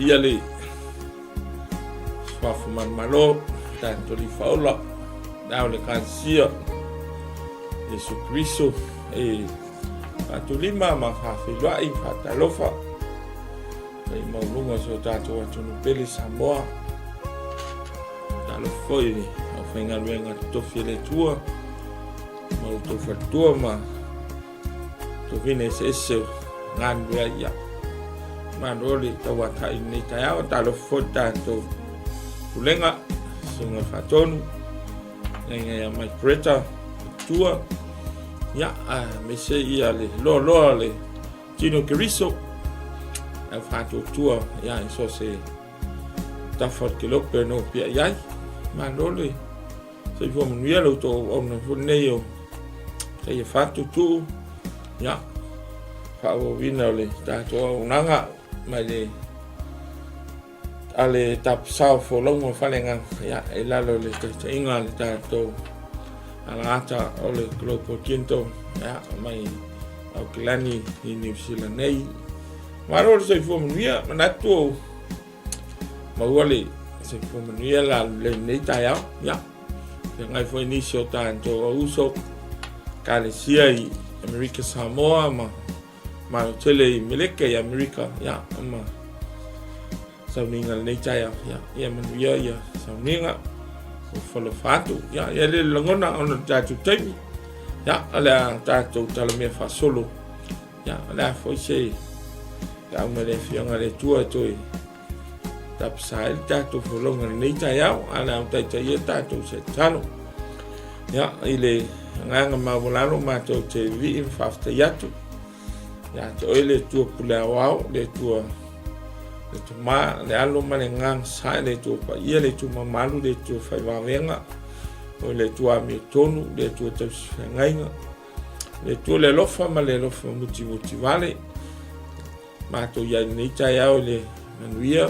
Ia le Suafa Manumalo, tatou Alii Faaola, le Ao o le Ekalesia, Iesu Keriso, e faatulima ma faafeiloai ma faatalofa i maualuga o si o tatou atunuu pele Samoa. Talofa foi i le aufaigaluega totofi a le Atua, ma outou faletua ma Tovina eseese o galulue ai ia. Malo le tauatai i lenei taeao, talofa foi le tatou pulega, susuga i le Faatonu, aiga ia Mike Greta, tua, ia, aemaise ia le loaloa le Tino Keriso, au faatuatua, ia, i so se tafa o le kelope no pia i ai. Malo le Soifua manuia lo outou auauna foi lenei o Taia Fatu Tuu. Ia, faaauauina o le tatou auaunaga mai le a le tapasao folauga o Faleagaga, ia, i lalo o le taitaiga a le tatou alagata o le Global Gentle, ia, mai Aukilani i Niu Sila nei. Malo le soifua manuia, manatu o Maua le soifua manuia la lelei lenei taeao. Ia, feagai foi nisi o tatou auuso Ekalesia i Amerika Samoa ma malo tele i Meleka i Amerika. Ia, ma sauniga lenei taeao. Ia, ia manuia ia sauniga o falofa atu. Ia, ia le lagona ona le tatou taimi. Ia, o le a tatou talamea faasolo. Ia, o le a foi se feau mai le Afioga a le Atua e toe tapasa ai le tatou folauga i lenei taeao, a o le a taitaia tatou se tatalo. Ia, i le agaga maualalo matou te vivii ma faafetai atu ia te oe le Atua pule aoao, le Atua le Tama, le Alo ma le Agaga Sae, le Atua paia, le Atua mamalu, le Atua faivaveaga, o le Atua amiotonu, le Atua tausifeagaiga, Le Atua le alofa ma le alofa mutimuti vale. Matou iai lenei taeao i le manuia.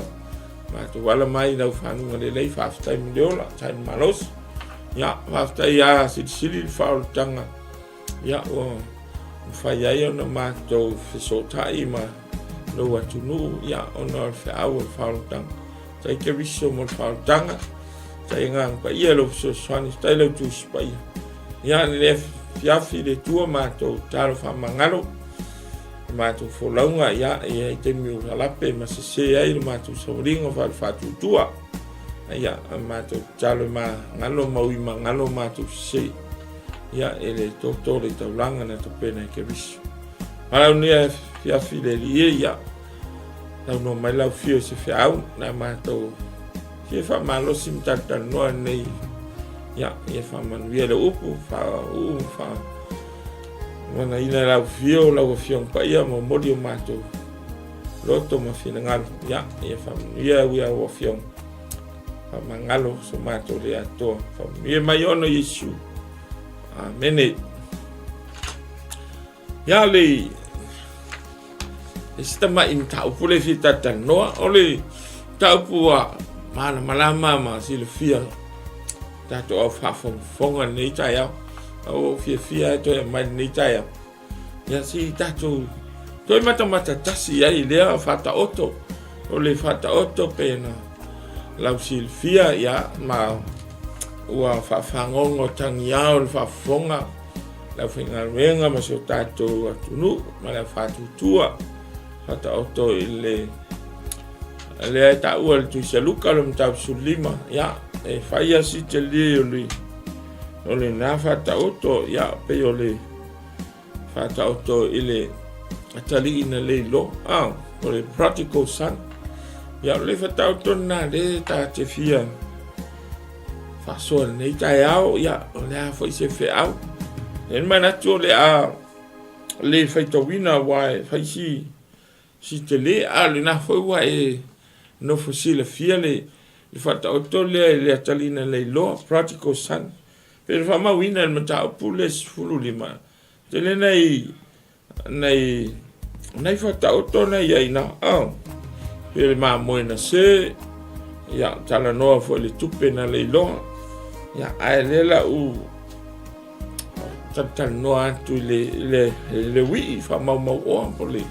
Matou ala mai i lau fanuga lelei, faafetai mo le ola, tai le malosi. Ia, faafetai ia silisili le faaolataga. Ia, ua mafai ai ona matou fesootai ma lou atunuu, ia, ona o le feau o le faaolataga. Tai Keriso mo le faaolataga. Tai Agaga Paia lou fesoasoani, tai lau Tusi Paia. Ia, le afiafi le Atua matou tatalo faamagalo, le matou folauga, ia, e i ai taimi ua lape ma sese ai le matou savaliga faale-faatuatua. Ia, matou tatalo e magalo ma ui magalo matou sese, ia, e le toto le taulaga na tapena e Keriso. Malau nei afiafi le Alii e, ia, saunoa mai lau fio i se feau na matou fia faamalosi ma talatalanoa nei. Ia, ia faamanuia le upu, faauu ma faamanaina lau fio, lau Afioga Paia, momoli o matou loto ma finagalo. Ia, ia faamanuia au ia Afioga, faamagalo so matou le atoa. Faamanuia mai ona Iesu. Amene. Ia le isi tamai mataupu le fia talatalanoa, o le mataupu ua malamalama ma silafia tatou au faafogafoga lenei taeao. Ua ou fiafia e toe aumai lenei taeao. Ia si tatou toe matamata tasi ai i lea faataoto. O le faataoto pe na lau silafia ia ma ua faafagogo tagiao le faafofoga le aufaigaluega ma si o tatou atunuu ma le aufatutua faataoto i le lea e taua le Tusi a Luka le mataupu 15, ia e fai a si tele o le o lena faataoto, ia pei o le faataoto i le atalii na leiloa, ah, o le prodigal son. Ia o le faataoto lena le ta te fia faasoa lenei taeao, ia, o le a foi se feau. E manatu o le a le faitauina aua e fai si, si tele, a o lena foi ua e nofo silafia le, le faataoto lea i le atalina leiloa, prodigal son. Pe na faamauina i le mataupu le 15, tele nai nai nai faataoto na i ai na oh. Pe le mamoe na se ia talanoa foi le tupe na leiloa ia ae le lau talatalanoa atu i le, le, le wii faamaumau oa po le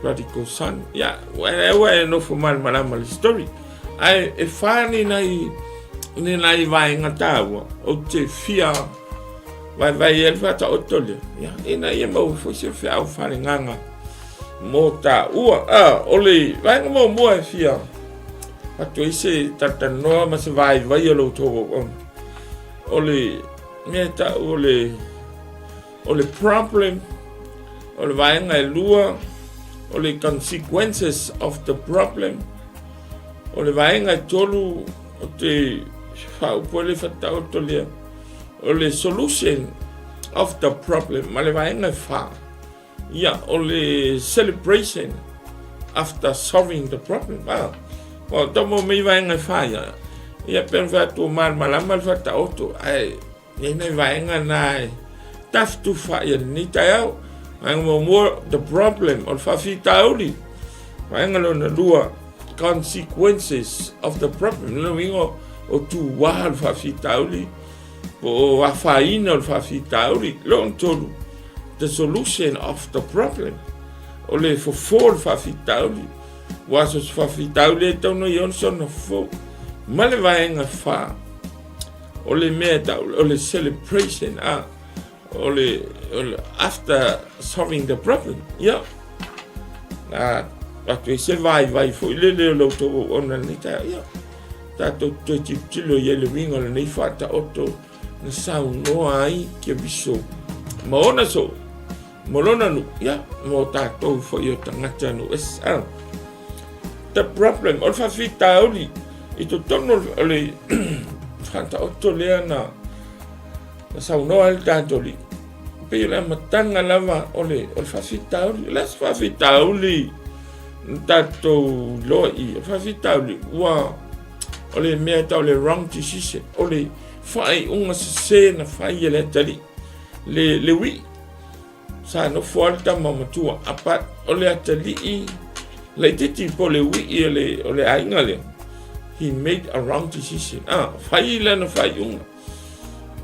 Prodigal son. Ia, ua e nofo malamalama le story. Ae e wha ni nai, ni nai vaenga tāua, o te fia vai vai e le whata o tole. Ia, ina ia mau foi se whia o whare nganga mō tāua. Ah, o le vaenga mō mua e fia atu i se tatanoa ma se vai vai o lo tō o le mea tāu o le O le problem, o le vaega e lua, o le consequences of the problem, o le vaega e tolu, o te whaupo le whataoto lea, o le solution of the problem, ma le vaega e wha, ia, o le celebration after solving the problem. Ah, o tau mo mei vaega e wha ia, ia pēr whātua malama le whataoto, ai, Nei nei vaega na e tafitufa i lenei taeao. Vaega muamua, the problem, o le faafitauli. Vaega lona lua, consequences of the problem. Lona uiga o tūwā o le faafitauli, po o afaina o le faafitauli. Lona tolu, the solution of the problem. O le fofo o le faafitauli. Ua so se faafitauli e tau no i ona sona fofo. Ma le vaega whā, O le mea e tau, o le celebration, a, o le, o le, after solving the problem, ia. Nā, atu e se vai vai foi le leo lau tau ona nei ta, ia. Tātou toe tilotilo i ai le uiga o lenei faataoto na saunoa ai Keriso ma ona soo, ma lona nuu, ia, mo tātou foi o tagata nuu ese. A, the problem, o le faafitauli i totonu o le faataoto lea na na saunoa ai le tatou alii, pei o le amataga lava o le o le faafitauli. O le a se faafitauli na tatou iloa i i? O le faafitauli ua o le mea e tau o le wrong decision, o le faaiuga sese na fai e le atalii, le le ui'i. Sa nofo lava le tama matua, a but o le atalii laitiiti po o le ui'i o le, o le aiga lea, he made a wrong decision. Ah, fai lana faaiuga.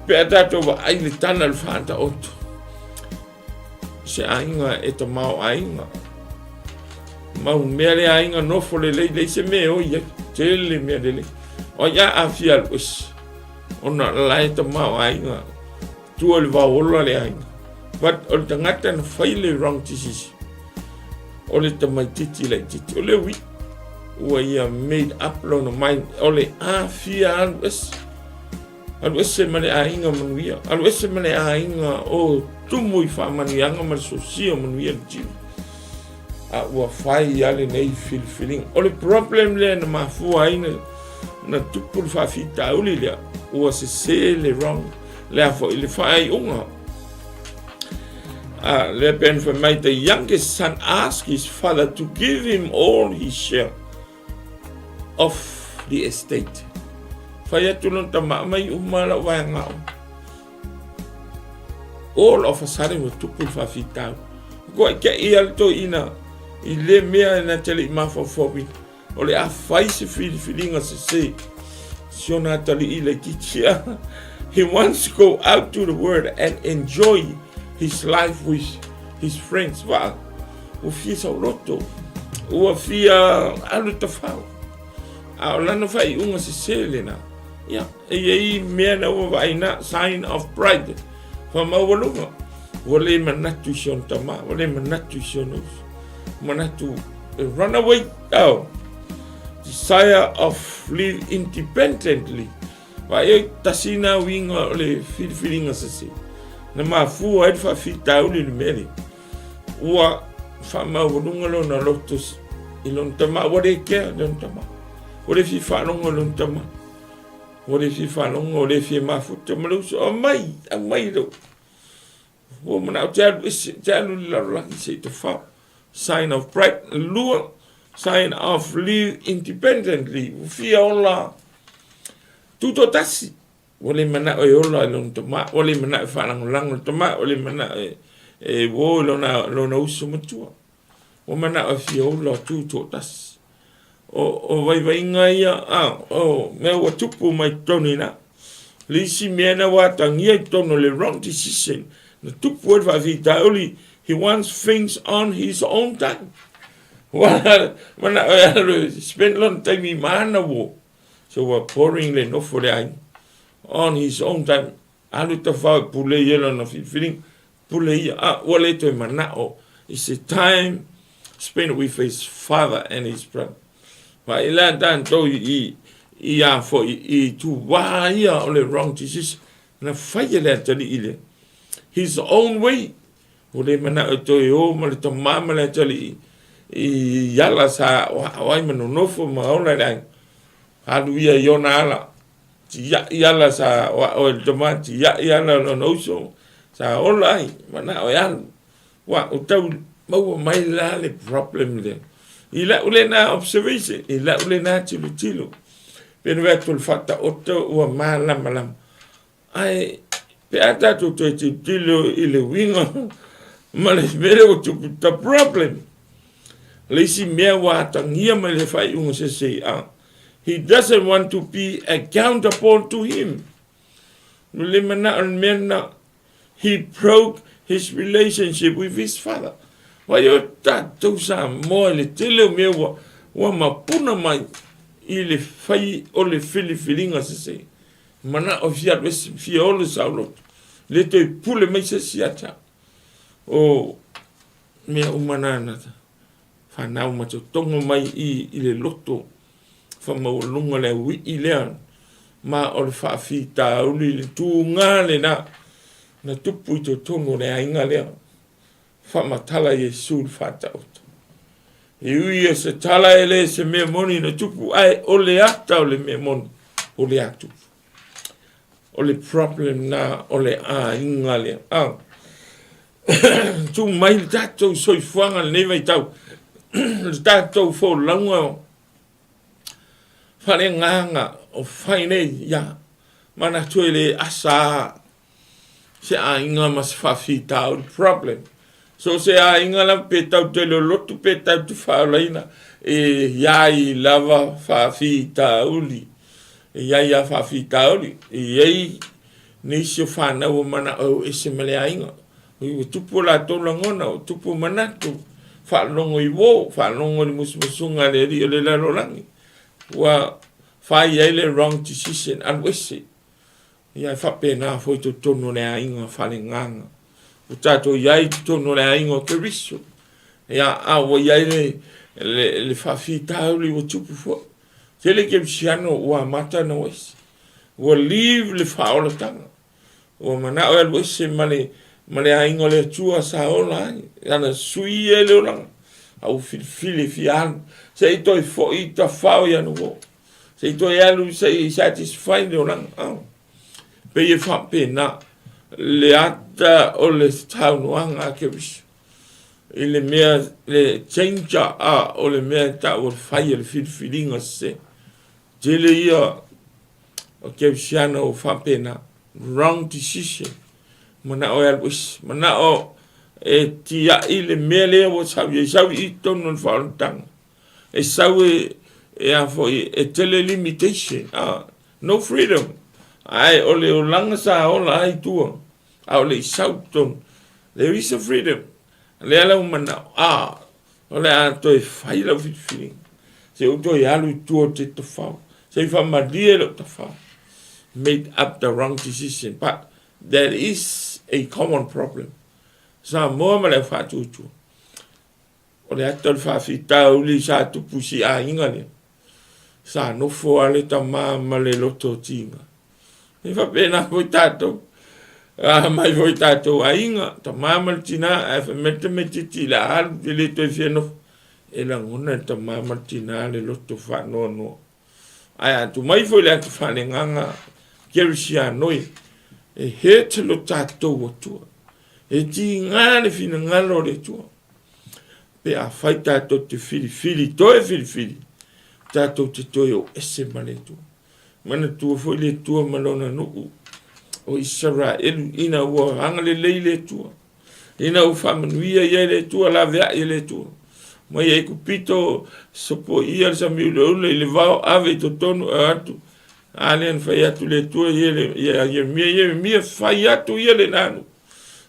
Pe a tatou vaai le tala o le faataoto, se aiga e tamaoaiga. Mau mea le aiga nofo lelei, leai se mea e oi ai, tele mea lelei. O ai a afia alu ese, ona la e tamaoaiga. Tua i le vao ola le aiga. But o le tagata na fai le wrong decision. O le tamaititi laititi. O le ui. Ua ia made up lona mind. O le afia alu ese. Alu ese ma le aiga manuia. Alu ese ma le aiga o tumu i faamanuiaga ma le sosia manuia le tino. A ua fai a lenei filifiliga. O le problem lea na mafua ai na, na tupu le faafitauli lea. Ua sese le wrong Le a foi le faaiuga. A lea pei ona fai mai, the youngest son asked his father to give him all his share of the estate. Fai atu lona tama, aumai uma lau vaega o. All of a sudden ua tupu le faafitauli. Kua ike'i a le toeaina i le mea na te le i mafaufauina. O le a fai se filifiliga sese si ona atalii laitiiti. He wants to go out to the world and enjoy his life with his friends. Vaa, ua fia saoloto, ua fia alu tafao. A o lana faaiuga sese lena. Ia, e i ai mea na ua vaai na, sign of pride. Faamaualuga, ua le manatu i si ona tama, ua le manatu i si ona uso. Manatu run away, oh, desire of live independently. Vaai ai tasi nā uiga o le filifiliga sese. Na mafua ai le faafitauli le mea lea. Ua faamaualuga lona loto i lona tama, ua le kea lona tama. Ua le fia faalogo i lona tama. Ua le fia faalogo, ua le fia mafuta ma le uso. Aumai, aumai lou. Ua manao te alu ese, te alu i le lalolagi se i tafao. Sign of pride. Lua, sign of live independently. Ua fia ola tutoatasi. Ua le manao e ola i lona tama, ua le manao e faalagolago i le tama, ua le manao e, e uo i lona, lona uso matua. Ua manao e fia ola tutoatasi. O, o vaivaiga ia, a, o mea ua tupu mai totonu i ina. Le isi mea na ua atagia i totonu o le wrong decision, na tupu ai le faafitauli, he wants things on his own time. Ua manao e alu e spend lona taimi ma ana uo. So ua boring le nofo le aiga. On his own time, alu tafao e pule ia lona filifiliga, pule ia, a ua le toe manao i se time spent with his father and his brother. Faila tatou i i a foi i tuā ia o le wrong decision na fai e le atalii lea. His own way. Ua le manao e toe o ma le tamā ma le atalii i ala sa aoao ai ma nonofo ma ola i le aiga. Alu ia i ona ala, tiai ala sa aoao ai le tamā, tiai ala o lona uso sa ola ai, manao e alu. Ua o tau maua mai la le problem lea. I lau lena observation, i lau lena tilotilo. Pei ona fai atu o le faataoto ua malamalama. Ae pe a tatou toe tilotilo i le uiga ma le mea lea ua tupu, the problem. Le isi mea ua atagia mai le faaiuga sese, he doesn't want to be accountable to him. Ua le manao le mea lena. He broke his relationship with his father. Vai o tatou Samoa i le tele o mea ua, ua mapuna mai i le fai o le filifiliga sese. Manao fia alu ese, fia ola saoloto. Le toe pule mai se isi ia te au. O mea uma na na fanau ma totogo mai i, i le loto whamaualunga le aui'i lea ma o le faafitauli le tūgā lena na tupu i totonu o le aiga lea. Whamatala Iesu le whataoto. E ui e se tala e le se mea moni na tupu, ae o le ata o le mea moni, o le a tupu. O le problem na o le aiga lea. Ah. Tu mai le tatou soifuaga lenei vaitau, le tatou folauga faaleagaga o fai nei, ia, manatu e le asa se aiga ma se faafitauli, problem. So se aiga lava pe tau te lolotu pe tau te faaolaina, e iai lava faafitauli. E iai a faafitauli, e iai nisi o fanau o manao e o ese ma le aiga. Ua tupu o latou lagona, ua tupu manatu, faalogo i uo, faalogo i le musumusuga a le Alii o le lalolagi. Ua fai ai le wrong decision, alu ese. Ia e faapena foi totonu o le aiga faaleagaga. Ua tatou i ai totonu o le aiga o Keriso. Ia, a ua i ai le, le, le faafitauli ua tupu foi. Tele kerisiano ua amata ona o ese. Ua leave le faaolataga. Ua manao e alu ese ma le, ma le aiga o le Atua sa ola ai. Ana sui e le olaga. A ua filifili e fia alu. Se i toe foi i tafao i ana uo. Se i toe alu se i satisfy le olaga. Oh. Pei e faapena le ata o le saunoaga a Keriso i le mea le change a o le mea e tau o le fai o le filifiliga sese. Tele ia o Kerisiano o faapena, wrong decision, manao e alu ese, manao e tiai le mea lea ua sau i ai, sau i totonu o le faaolataga. E sau e, e a foi, e tele limitation, ah, no freedom. Ae o le olaga sa ola ai tua, a o le i sau totonu. There is a freedom. Lea la ua manao, ah, o le a toe fai lau filifiliga. Se ou toe alu i tua o te tafao. Se i faamalie lou tafao. Made up the wrong decision. But that is a common problem. Samoa ma le au faatuatua. O le ata o le faafitauli sa tupu i si aiga lea, sa nofo lava le tama ma le loto tiga. E faapena foi tatou, a mai foi tatou aiga, tama ma le tina, ae fai mai le tamaitiiti o le a alu, e le toe fia nofo. E lagona e le tama ma le tina le loto faanoanoa. Ae a atu mai foi le ata faaleagaga kerisianoi, e hurt lo tatou Atua. E tiga le finagalo o le Atua. Pe afai tatou te filifili, toe filifili, tatou te toe o ese ma le Atua. Manatua foi le Atua ma lona nuu o Isaraelu ina ua agalelei le Atua. Ina ua faamanuia i ai le Atua, laveai e le Atua. Mai Aikupito, sopoia le sami uleule i le vao, ave i totonu, atu. A lea na fai atu le Atua ia Ieremia, Ieremia, fai atu ia le nanu.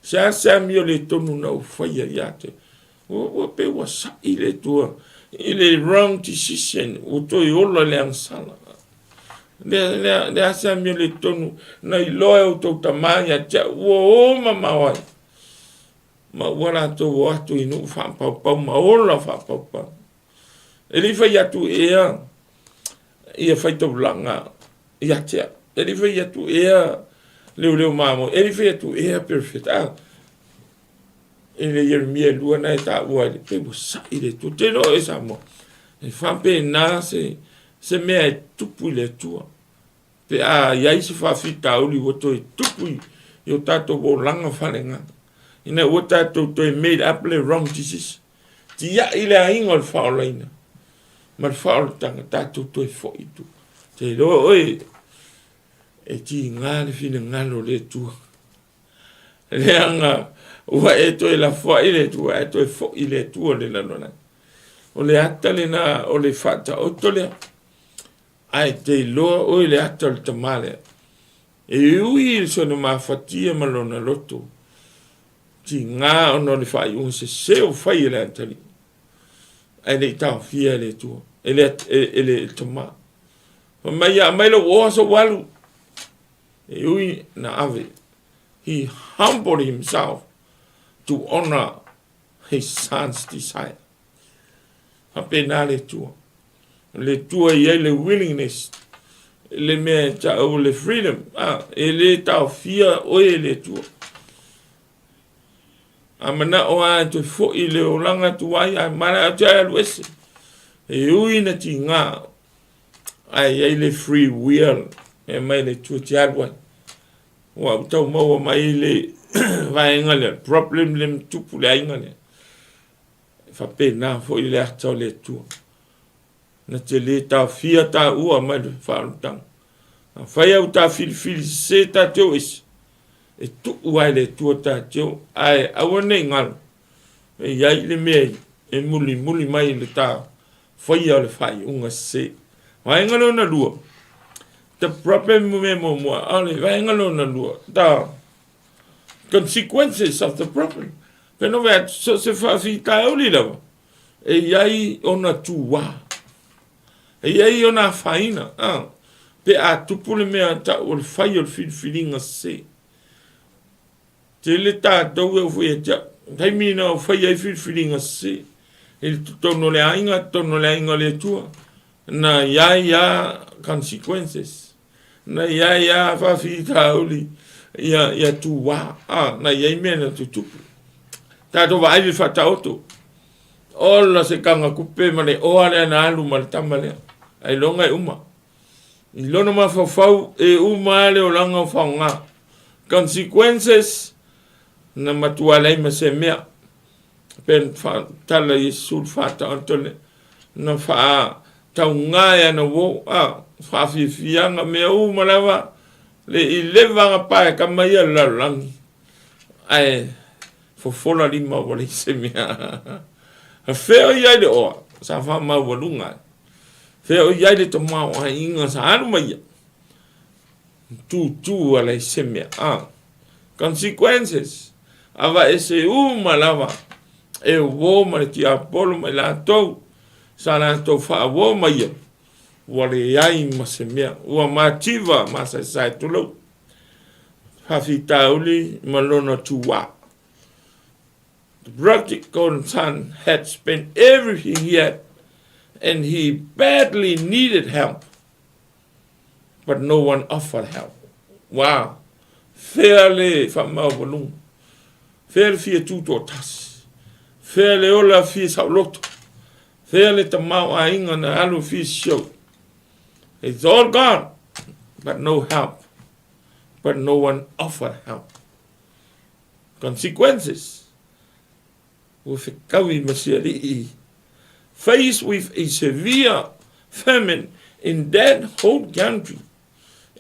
Seasea amio le tonu na ou faia ia te. Ua, ua pei ua sa'i le Atua. i le wrong decision, ua toe ola i le agasala. Le, le, le a se amio le tonu, na iloa e outou tama ia te au, ua o mamao ai. Ma ua latou o atu i nuu faapaupau ma ola faapaupau. E le i fai atu ea ia faitaulaga ia te au. E le i fai atu ea leoleo mamoe. E le i fai atu ea perefeta. Ah, e le Ieremia e lua na e taua ai, pei ua sa'i le Atua. Te iloa oe Samoa, e faapena se, se mea e tupu i le Atua. Pe a i ai se faafitauli ua toe tupu i o tatou olaga faaleagaga, ina ua tatou toe made up le wrong decision, tiai le aiga o le faaolaina ma le faaolataga, tatou toe foi i tua. Te iloa oe, e tiga le finagalo o le Atua. Leaga ua e toe lafoai le Atua, ae toe foi le Atua le lalolagi. O le ata lena o le faataoto lea. Ae te iloa oe le ata o le tama lea. E ui i sona mafatia ma lona loto, tiga ona o le faaiuga sese ua fai e le atalii, ae le i taofia e le Atua, e le, e, e le tama. Fai mai ia aumai lou oa sou alu. E ui na ave. He humbled himself to honor his son's desire. Faapena le Atua. O le Atua e i ai le willingness, le mea e ta'u le freedom, a, e le taofia oe e le Atua. A mana'o lava e toe fo'i le olaga tuai ae malae atu ae alu ese. E ui na tigā, ae i ai le free will e mai le Atua te alu ai. Ua ou tau maua mai le vaega lea, problem le tupu le aiga lea. E faapena foi le ata o le Atua. Na te lē taofia taua mai le faaolataga. Afai au ta filifili sese ta te o ese, e tuu ai le Atua ta te o, ae aua ne i galo, e i ai le mea e mulimuli mai i le ta faia o le faaiuga sese. Vaega lona lua, the problem mea muamua, a o le vaega lona lua, the consequences of the problem. Pe no vea, so se faafitauli lava, e i ai ona tūā. E i ai ona afaina, a, pe a tupu le mea ta'u o le fai o le filifiliga sese. Tele tatou e au foi ia te au, taimi na o fai ai filifiliga sese, i le totonu o le aiga, totonu o le aiga o le Atua, na i ai a consequences. Na i ai a faafitauli ia, ia tūā, a, na i ai mea na tutupu. Tatou vaai le faataoto. Ola se kanga kupe ma le oa lea na alu ma le tama lea. Ailoga e uma. I lona mafaufau e uma a le olaga o faoga. Consequences, na matua leai ma se mea. Pe tala Iesu le faataoto lea. Na faatauga e ana uo, a, faafiafiaga mea uma lava, le i leva agapa e kama ia le lalolagi. Ae fofola lima ua leai se mea. Fea o i ai le oa, sa faamaualuga ai. Fea o i ai le tamaoaiga sa alu mai ia. Tūtū a leai se mea. A, consequences, aveese uma lava e uō ma le tiapolo ma i latou sa latou faauō mai ia, ua leai ma se mea, ua mativa masaesae tulou, faafitauli ma lona tūā. The prodigal son had spent everything he had and he badly needed help. But no one offered help. Wow! Whea le whamaualunga? Whea le fia tūtoatasi? Whea le ola fia saoloto? Whea le tamaoaiga na alu fia show? It's all gone, but no help. But no one offered help. Consequences. Ua fekaui ma se alii. Faced with a severe famine in that whole country,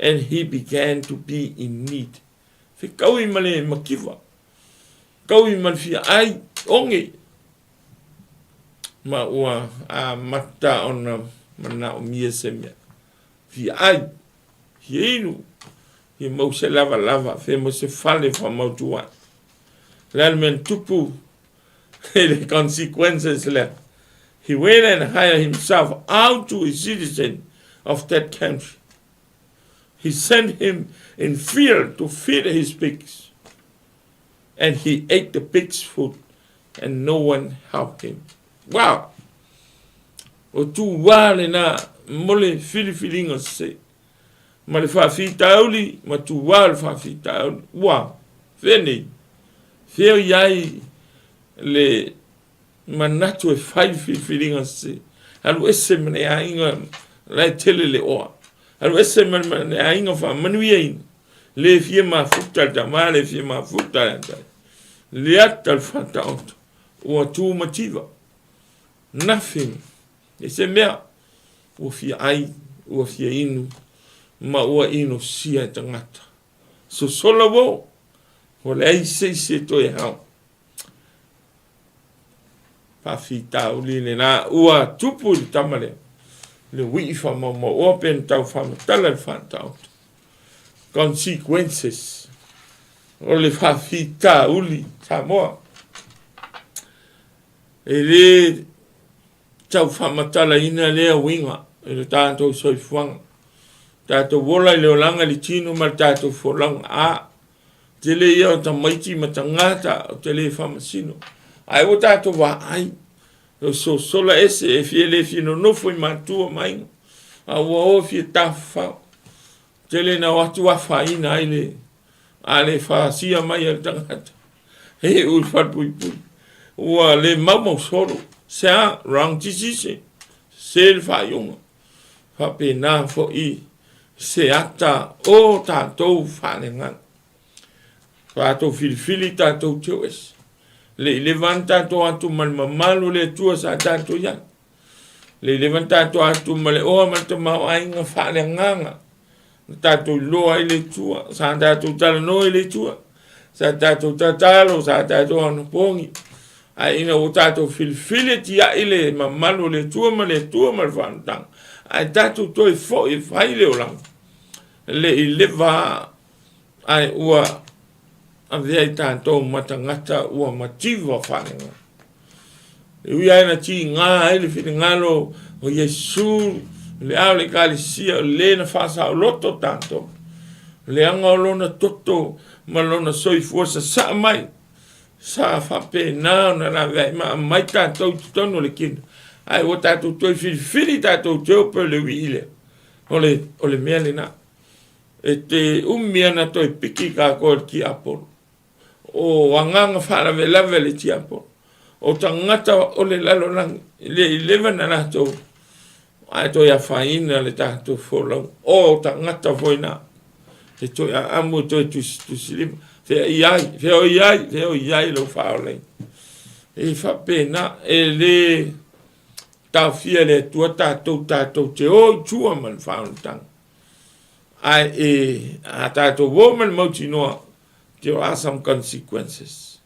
and he began to be in need. Fekaui ma le makiva. Kaui ma le fia ai, oge. Ma ua amata ona manaomia se mea. Fia ai, fia inu, fia mau se lavalava, fia mau se fale whamautu ai. Le a le mea na tupu i le consequences lea. He went and hired himself out to a citizen of that country. He sent him in field to feed his pigs. And he ate the pig's food and no one helped him. Wow! O tūwā lena mo le filifiliga se. Ma le faafitauli, ma tūwā le faafitauli. Ua, fea nei, fea i ai le manatu e fai filifiliga se. Alu ese ma le aiga la e tele le oa. Alu ese ma le aiga faamanuiaina. Le fia mafuta le tama, le fia mafuta le atai. Le ata le faataoto, ua tu mativa. Nothing. E se mea, ua fia ai, ua fia inu, ma ua inosia e tagata. Sosola uo, ua leai se isi e toe hao. Faafitauli lena ua tupu i le tama lea, le uii faamaumauoa pe na tau faamatala i le faataoto. Consequences o le faafitauli Samoa. E le tau faamatalaina lea uiga i le tatou soifuaga. Tatou ola i le olaga i le tino ma le tatou folauga. A, tele ia o tamaiti ma tagata o te le faamasino. Ae ua tatou vaai, o sosola ese e fia le fia nonofo i matua ma aiga, a ua o fia tafafao. Tele na o atu afaina ai le a le fasia mai e le tagata e iu i le falepuipui. Ua le maumausolo, se a, wrong decision, sese le faaiuga. Faapena foi se ata o tatou faaleagaga. Tatou filifili tatou te o ese. Le i leva ana tatou atu ma le mamalu o le Atua sa tatou i ai. Le i leva ana tatou atu ma le oa ma le tamaoaiga faaleagaga. Na tatou iloa ai le Atua, sa tatou talanoa i le Atua, sa tatou tatalo, sa tatou anapogi. Ae ina ua tatou filifili e tiai le mamalu o le Atua ma le Atua ma le faaolataga, ae tatou toe foi e fai le olaga, le i leva ae ua avea i tatou ma tagata ua mativa faaleagaga. E ui lava ina tiga ai le finagalo o Iesu, le ao o le Ekalesia, o le na faasaoloto tatou, leaga o lona toto ma lona soifua sasaa mai, sa faapena ona laveai ma aumai tatou i totonu o le kingdom. Ae ua tatou toe filifili tatou te o pei o le uii lea. O le, o le mea lena. E te umi ana toe piki kākou e le tiapolo. O agaga faalavelave a le tiapolo. O tagata o le lalolagi, e le i leva na latou ae toe afaina le tatou folauga. O tagata foi na, e toe aamu e toe tusitusilima. Fea i ai, fea o i ai, fea o i ai lou faaolaina. E faapena, e le taofia e le Atua tatou, tatou te o i tua ma le faaolataga. Ae e, a tatou o ma le mautinoa, there are some consequences.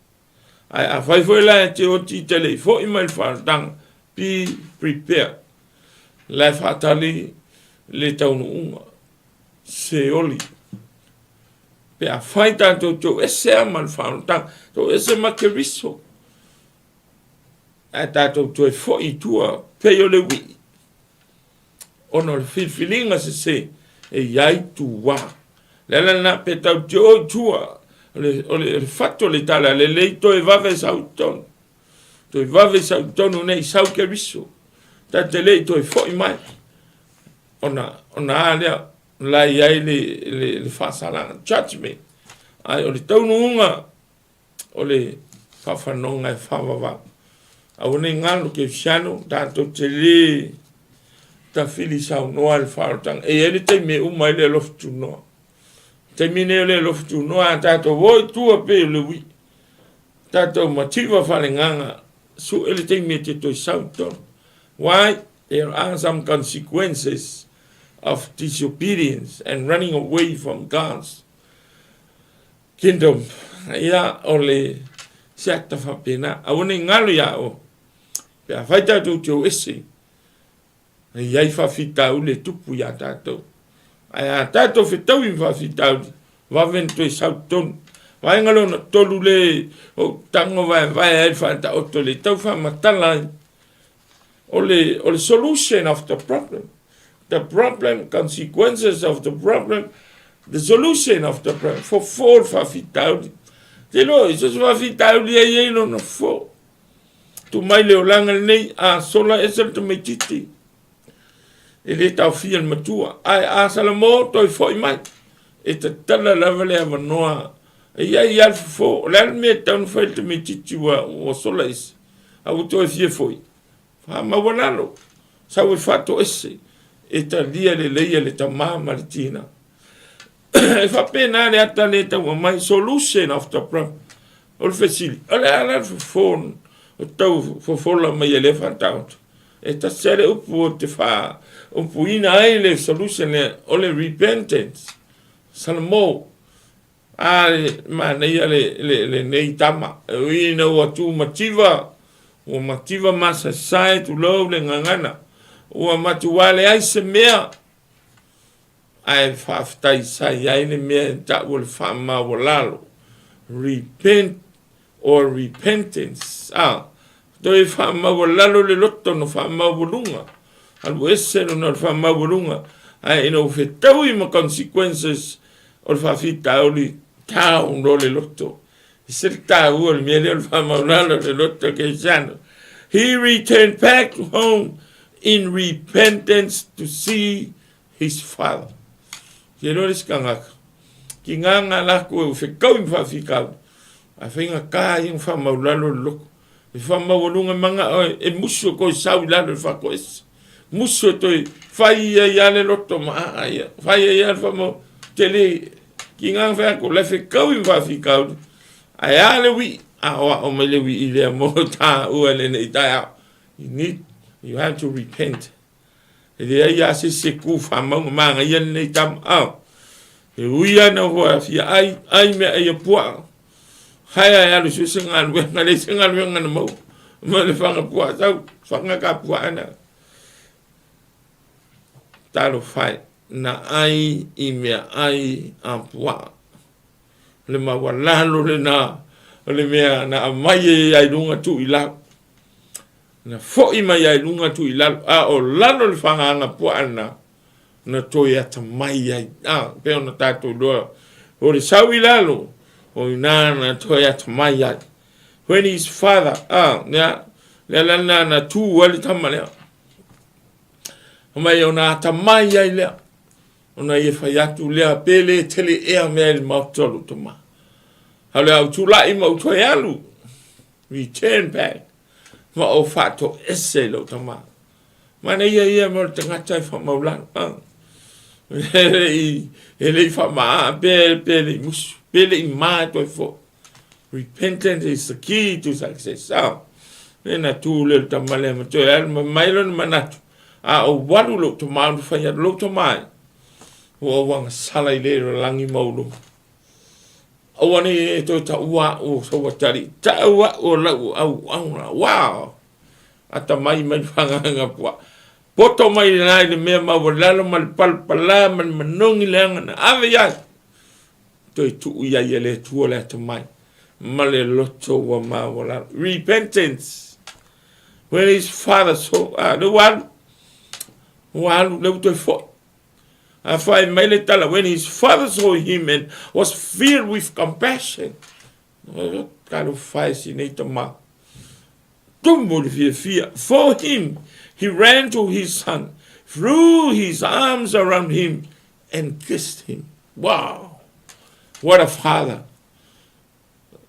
Ae afai foi la e te oti te le i foi mai le faaolataga, be prepared. La e faatali le taunuuga, Seoli. Pe afai tatou te o ese lava ma le faaolataga, te o ese ma Keriso, ae tatou toe foi i tua pei o le uii, ona o le filifiliga sese e i ai tuā. Le ala lena pe tau te o i tua, o le, o le, o le fatu o le tala lelei toe vave sau i totonu. Toe vave sau i totonu nei sau Keriso. Ta te le i toe foi mai. Ona, ona a lea, la i ai le, le, le faasalaga, judgment. Ae o le taunuuga, o le faafanoga e faavavau. Aua nei galo kerisiano, tatou te le tafili saunoa i le faaolataga. E i ai le taimi e uma ai le alofa tunoa. Taimi nei o le alofa tunoa, a tatou o i tua pei o le uii, tatou mativa faaleagaga, sue le taimi e te toe sau i totonu. Why? There are some consequences of disobedience and running away from God's Kingdom, ia, o le se ata faapena. Aua ne i galo iā oe, pe afai tatou te o ese, e i ai faafitauli e tupu iā tatou. Ae a tatou fetaui ma faafitauli, vave ona toe sau totonu. Vaega lona tolu le o tago vaevae ai le faataoto le tau faamatala ai. O le, o le solution of the problem. The problem, consequences of the problem, the solution of the problem. Fofo le faafitauli. Te iloa, i so se faafitauli e i ai lona fofo. Tu mai le olaga lenei, a sola ese le tamaititi. E le taofia le matua. Ae a Salamo toe foi mai, e tatala lava le avanoa. E i ai ia le fofo. O le a le mea e tatau ona fai le tamaititi ua, ua sola ese, a ua toe fia foi? Faamaualalo, sau e faatoese, e talia lelei e le tama ma le tina. E faapena le ata lea e tau aumai, solution of the problem. O le fesili, o le a la le fofo o tau fofola mai e lea faataoto? E tasi lava le upu o te faaupuina ai le solution lea, o le repentance. Salamo, A le manaia le, le, lenei tama. E ui ina ua tu mativa, ua mativa masaesae tulou le gagana. Ua matua leai se mea, ae faafetai sa i ai le mea e ta'u o le faamaualalo. Repent or repentance. A, toe faamaualalo le loto na faamaualuga. Alu ese lona o le faamaualuga, ae ina ua fetaui ma consequences o le faafitauli, tau loa le loto. E se le taua o le mea lea o le faamaualalo le loto kerisiano. He returned back home in repentance to see his father. Ke iloa le isi tagata, ki ngā ngā lako e ua fekaui ma faafitauli, ae faigata ia ona faamaulalo le loko. E faamaualuga manga oe, e musu e koe sau i lalo i le faatoese. Musu e toe fai ia ia le loto ma aa ia. Fai ia ia le faamau, te le, ki ngā whai ako, le fekaui ma faafitauli. Ae a le wii, a o ao mai le wii i lea mo tā ua le nei taeao. You need, you have to repent. E leai lava se isi e ku faamauga manaia lenei tama. A, e ui ana ua fia ai, ai mea ai a puaa. Haea e alu sue se galuega, leai se galuega na maua. Ma le whanga puaa sau, whanga ka puaa na. Talofa e, na ai i mea ai a puaa. Le maualalo lena o le mea na aumai e ai lunga tuu i lalo. Na foi mai ai luga atu i lalo, a o lalo le fagaga puaa lena, na toe atamai ai. A, pei ona tatou iloa, o le sau i lalo, o ina na toe atamai ai. When his father, a, lea, lea la lena na tu ai le tama lea. Mai ona atamai ai lea, ona ia fai atu lea, pe le tele ea mea i le maota o lou tama. A o le a ou tulai ma ou toe alu, return back, ma ou faatoese i lou tama. Manaia ia mo le tagata e faamaulalo. Ah. E le i, e le i faamaa pe, pe le i musu, pe le i mā e toe foi. Repentance is the key to success. Ah. Le na tū le le tama lea ma toe alu ma mai lona manatu. A o walu lou tama ona whai atu lou tama e. Ua ou agasala i le langi mauluma. Aua nei e toe taua a'u o sou atalii, ta'u a'u o la'u auauna. Wow! Atamai mai le fagaga puaa. Poto mai lena i le mea maualalo ma le palapala ma le manogi leaga na ave i ai. Toe tuu i ai e le Atua le atamai ma le loto ua maualalo. Repentance. When his father saw, ah, le ua alu, ua alu, le ua toe fo'i. A whai mai le tala, when his father saw him and was filled with compassion. Talofa e si nei tama. Tumu le fiafia. For him, he ran to his son, threw his arms around him and kissed him. Wow! What a father!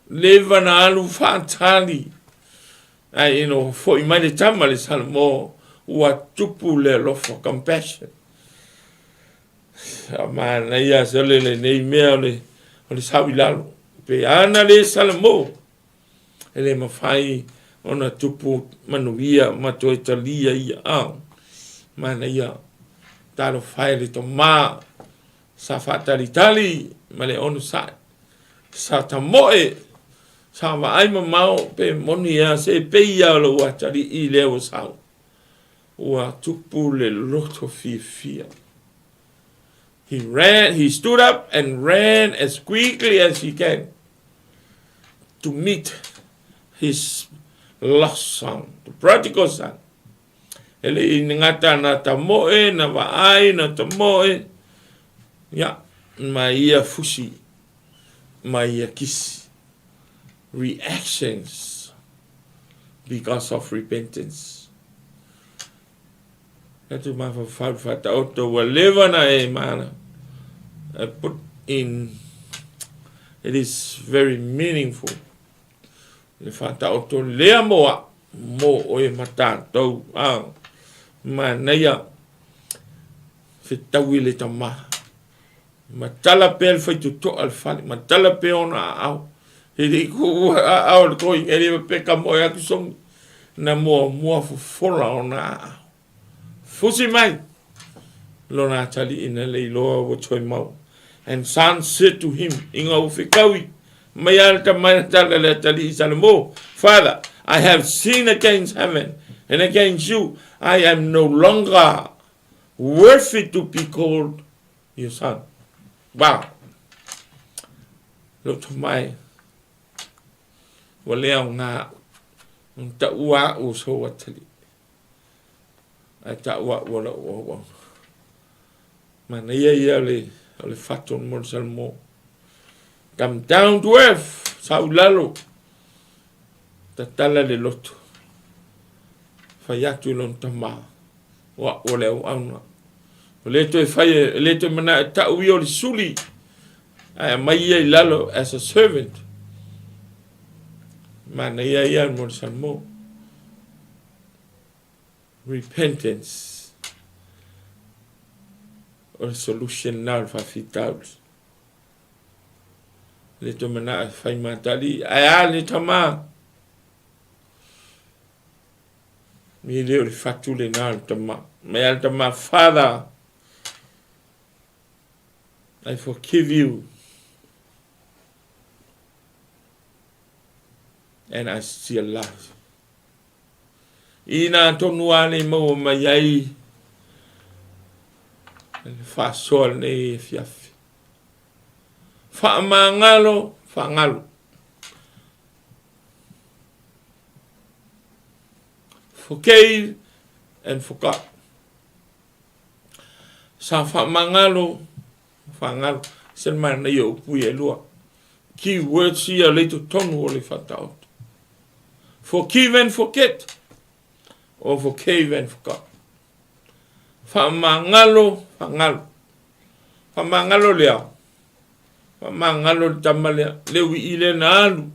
Leva na alu faatali, ae ina ua foi mai le tama le Salamo, ua tupu le alofa, compassion. A manaia se ole lenei mea o le, o le sau i lalo. Pe ana le Salamo, e le mafai ona tupu manuia ma toe talia ia. A manaia, talofa e le tama, sa faatalitali ma le onosai. Sa tamoe, sa vaai mamao pe moni ea se pei ia o lou atalii lea ua sau. Ua tupu le loto fiafia. He ran, he stood up and ran as quickly as he can to meet his lost son, the prodigal son. E le i gata na tamoe, na vaai, na tamoe, ia, ma ia fusi, ma ia kisi. Reactions because of repentance. Atu mafaufau faataoto ua leva na e mana. I put in it is very meaningful. Le faataoto lea mo a mo oe ma tātou. Ah, manaia fetaui le tama. Matala pea le faitotoa le fale, matala pea ona aao. E le i ku aao le koi, e le pe ka moe atu songi. Na mua mua fofola ona aao. Fusi mai, lona atalii na le iloa ua toe mau. And son said to him, inga ua fekaui, mai a le tama na tala le atalii Salomō, Father, I have sinned against heaven and against you. I am no longer worthy to be called your son. Wow! Loto mai, ua le aoga a'u, ona taua a'u o sou atalii, ae taua a'u o la'u auauna. Manaia ia o le, o le fatu mo le Salomō. Come down to earth, sau i lalo, tatala le loto, fai atu i lona tama, o a'u o le auauna. O le toe fai, e le toe mana'o e ta'u ia o le suli, ae aumai ia i lalo as a servant. Manaia ia mo le Salomō. Repentance. O le solution na o le faafitauli. Le toe mana'o e fai matali, ae a le tama. E le o le fatu lena o le tama. Mai a le tama, Father, I forgive you. And I still love you. Ina tonu a nei maua mai ai le faasoa lenei afiafi. Faamagalo, faagalo. Forgave and forgot. Sa faamagalo, faagalo. Se le manaia o upu ia e lua. Key words ia le totonu o le faataoto. Forgive and forget or forgave and forgot. Faamagalo, faagalo. Faamagalo lea. Faamagalo le tama lea. Le uii lea na alu.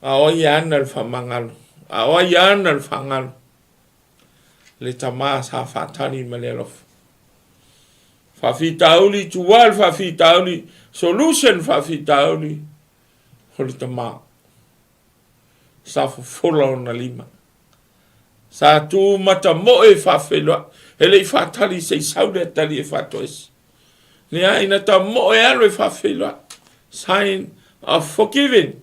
A o ai e ana le faamagalo? A o ai e ana le faagalo? Le tama sa faatali ma le alofa. Faafitauli, tuā le faafitauli, solution faafitauli, o le tama. Sa fofola ona lima. Sa tu matamoe faafeiloai. E le i faatali se i sau le atalii e faatoese. Leai, na tamoe alu e faafeiloai. Sign of forgiving.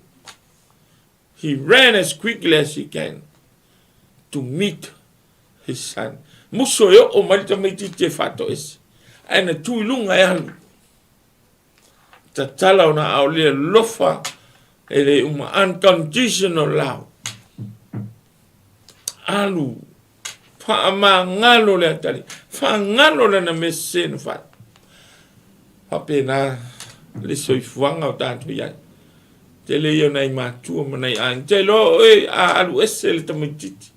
He ran as quickly as he can to meet his son. Muso e oo mai le tamaitiiti e faatoese. Ae na tu i luga e alu. Tatala ona aao le alofa e le uma unconditional love. Alu faamagalo le atalii, faagalo lana mea sese na fai. Faapena le soifuaga o tatou i ai. Tele ia o nai matua ma nai aiga. Te iloa oe a alu ese le tamaitiiti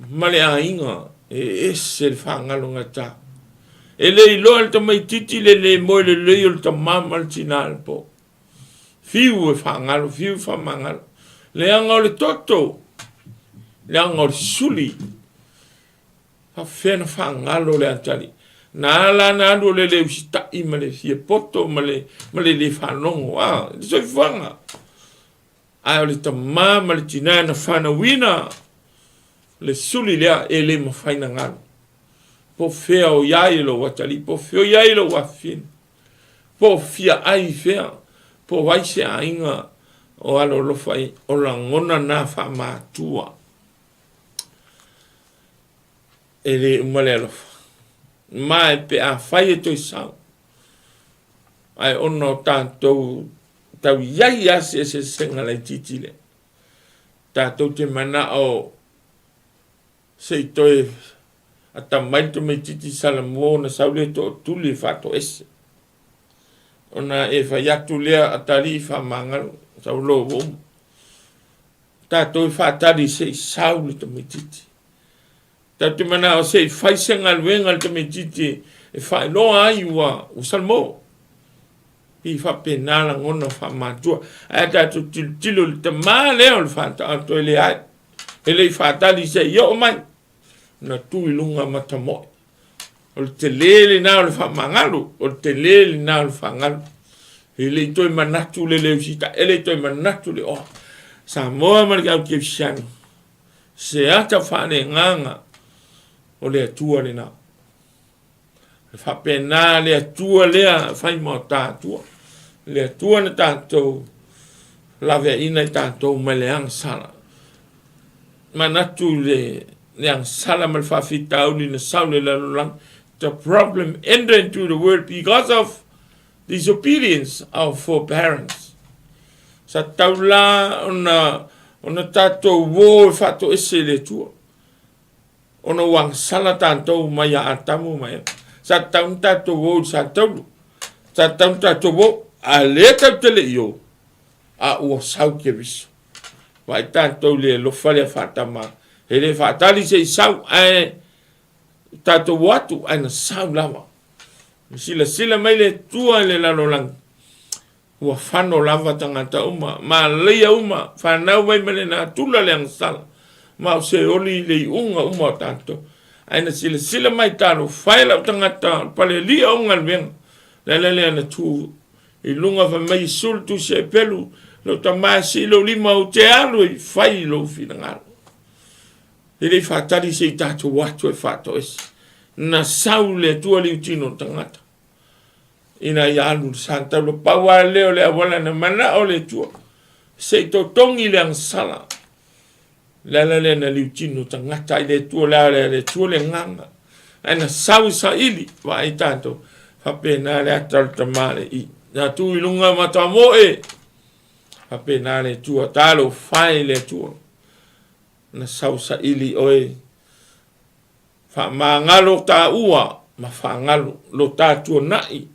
ma le aiga e ese le faagalogata. E le iloa le tamaitiiti le le moe lelei o le tama ma le tinā i le po. Fiu e faagalo, fiu e faamagalo. Leaga o le toto, leaga o le suli. Faafefea na faagalo le atalii. Na ala na alu o le le usitai ma le fia poto ma le, ma le le faalogo. Ah, le soifuaga. Ae o le tama ma le tinā na fanauina le suli lea e le mafai na galo. Po fea o iai lou atalii, po fea o iai lou afafine, po o fia ai i fea, po o ai se aiga o alolofa ai, o lagona na faamatua. E le uma le alofa. Ma e pe a fai e toe sau, ae ona o tatou tau iai lava se eseesega laitiiti lea. Tatou te manao Se i toe atamai le tamaitiiti Salamo ona sau lea tootuli e faatoese. Ona e fai atu lea atalii faamagalo, sau loa ua uma. Tatou e faatali se i sau le tamaitiiti. Tatou te manao se i fai se galuega a le tamaitiiti e faailoa ai ua salamo. Pei faapena lagona faamatua. Ae tatou tilotilo i le tama lea o le faataoto e leai. E le i faatali se i oo mai, na tu i luga ma tamoe. O le tele lena o le faamagalo, o le tele lena o le faagalo. E le i toe manatu le le usitai, e le i toe manatu le oa. Samoa ma le au kerisiano, se ata faaleagaga o le Atua lena. E faapena le Atua lea e fai ma o ta Atua. Le Atua na tatou laveaiina i tatou mai le agasala. Manatu le le agasala ma le faafitauli na sau le lalolagi. The problem entered into the world because of disobedience of our parents. Sa tau la ona ona tatou uo e faatoese i le Atua. Ona ua agasala tatou mai ia Atamu ma Eva. Sa tatau ona tatou o i le sataulu. Sa tatau ona tatou o, a o lea tatou te le i o, a ua sau Keriso. Vaai tatou i le alofa lea faatama, e le faatali se i sau, ae tatou o atu, ae na sau lava. Na silasila mai le Atua i le lalolagi, Ua fano lava tagata uma, malaia uma, fanau mai ma le natura le agasala, ma o se oli i le iuga uma o tatou. Ae na silasila mai talofa e lau tagata o le palelia o galuega, le ala lea na tu i luga fai mai Iesu le tusi a Epelu, lou tama e sii lou lima ou te alu e fai lou finagalo. E le i faatali se i tatou atu e faatoese. Na sau le Atua liutino o tagata. ina ia alu le sataula. Pau lava lea o le auala na manao le Atua, se i totogi le agasala. Le ala lea na liutino tagata ai le Atua, le ala le Atua le agaga. Ae na sau i saili, vaai tatou, faapena le ata o le tamalii. Na tu i luga ma tamoe, faapena le Atua, talofa e i le Atua. Na sau saili oe Faamagalo taua ma faagalo lo ta tuanai,